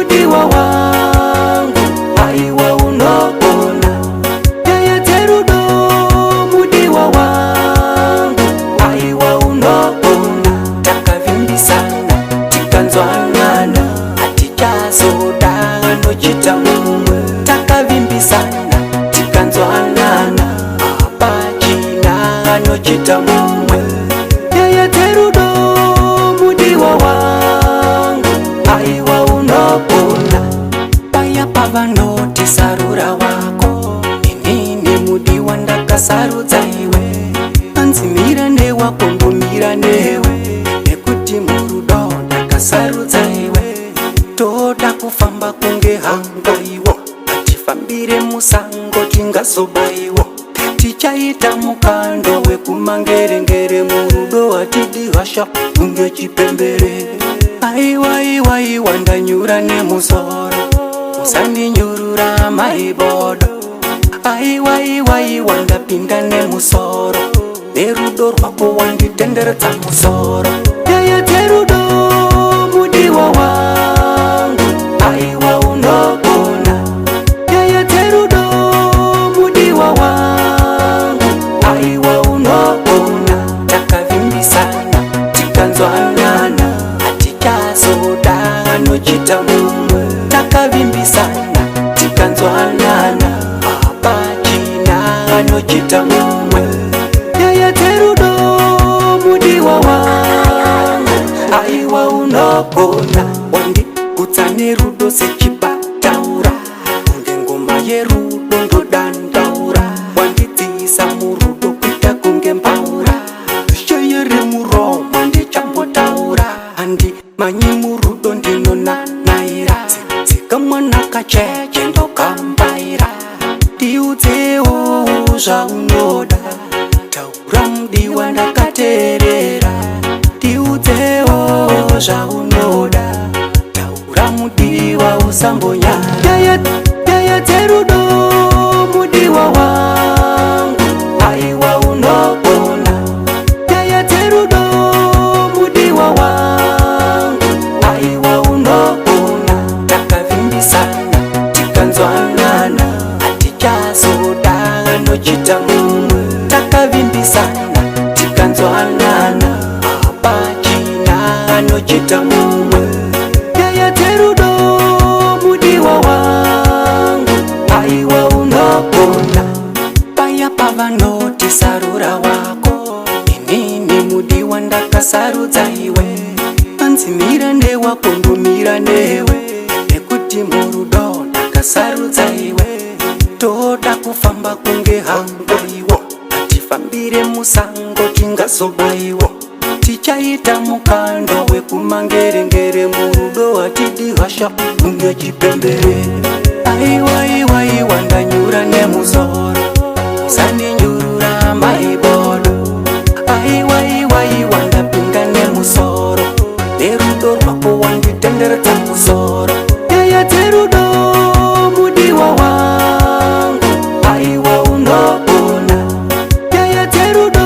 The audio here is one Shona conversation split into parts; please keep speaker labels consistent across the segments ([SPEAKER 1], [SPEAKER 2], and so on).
[SPEAKER 1] Mudiwa wangu, aiwa unogona. Nyaya dzerudo, mudiwa wangu, aiwa unogona. Takavimbisana, tikanzwanana, hatichazoda anochita mumwe. Takavimbisana, tikanzwanana, hapachina anochita mumwe. Nyaya dzerudo, mudiwa wangu, aiwa unogona. Paya pavanoti sarura wako, inini mudiwa ndakasarudza iwe. Anzi mira newako, ngomira newe, nekuti murudo ndakasarudza iwe. Toda kufamba kunge hangaiwo, hatifambire musango, tingazobaiwo. Tichaita mukando wekumangerengere, murudo hatidi hasha kunge chipembere. Aiwaiwaiwa, ndanyura nemusoro, musandinyurura maibodo. Aiwaiwaiwa, ndapinda nemusoro, nerudo rwako wanditenderedza musoro. Nyaya dzerudo, mudiwa wangu, aiwa unogona. Nyaya dzerudo, mudiwa wangu, aiwa unogona. Takavimbisana, tikanzwanana, hatichazoda anochita mumwe. Takavimbisana, tikanzwanana, hapachina anochita mumwe. Nyaya dzerudo, mudiwa wangu, aiwa unogona. Wandigutsa nerudo sechibataura, kunge ngoma yerudo ndodandaura. Wandidziisa murudo kuita kunge mbaura, sheyere muromo ndichambotaura. Handi manyi murudo ndinonanaira, dzikamwana kacheche ndokambaira. Ndiudzewo zvaunoda, taura mudiwa, ndakateerera. Ndiudzewo zvaunoda, taura mudiwa, usambonya. Nyaya dzerudo, mudiwa wangu, aiwa unogona. Nyaya dzerudo, mudiwa wangu, aiwa unogona. Takavimbisana, tikanzwanana, hatichazoda anochita mumwe. Takavimbisana, tikanzwanana, hapachina anochita mumwe. Nyaya dzerudo, mudiwa wangu, aiwa unogona. Paya pavanoti sarura wako, inini mudiwa ndakasarudza iwe. Anzi mira newako, ndomira newe, nekuti murudo ndakasarudza iwe. Toda kufamba kunge hangaiwo, hatifambire musango, tingazobaiwo. Tichaita mukando wekumangerengere, murudo hatidi hasha kunge chipembere. Aiwaiwaiwa, ndanyura nemusoro, musandinyurura maibodo. Aiwaiwaiwa, ndapinda nemusoro, nerudo rwako wanditenderedza musoro. Nyaya dzerudo, mudiwa wangu, aiwa unogona. Nyaya dzerudo,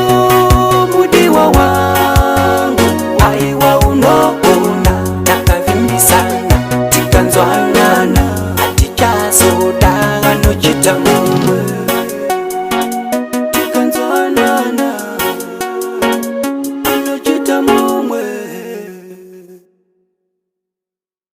[SPEAKER 1] mudiwa wangu, aiwa unogona. Takavimbisana, tikanzwanana, hatichazoda anochita mumwe. Tikanzwanana, anochita mumwe.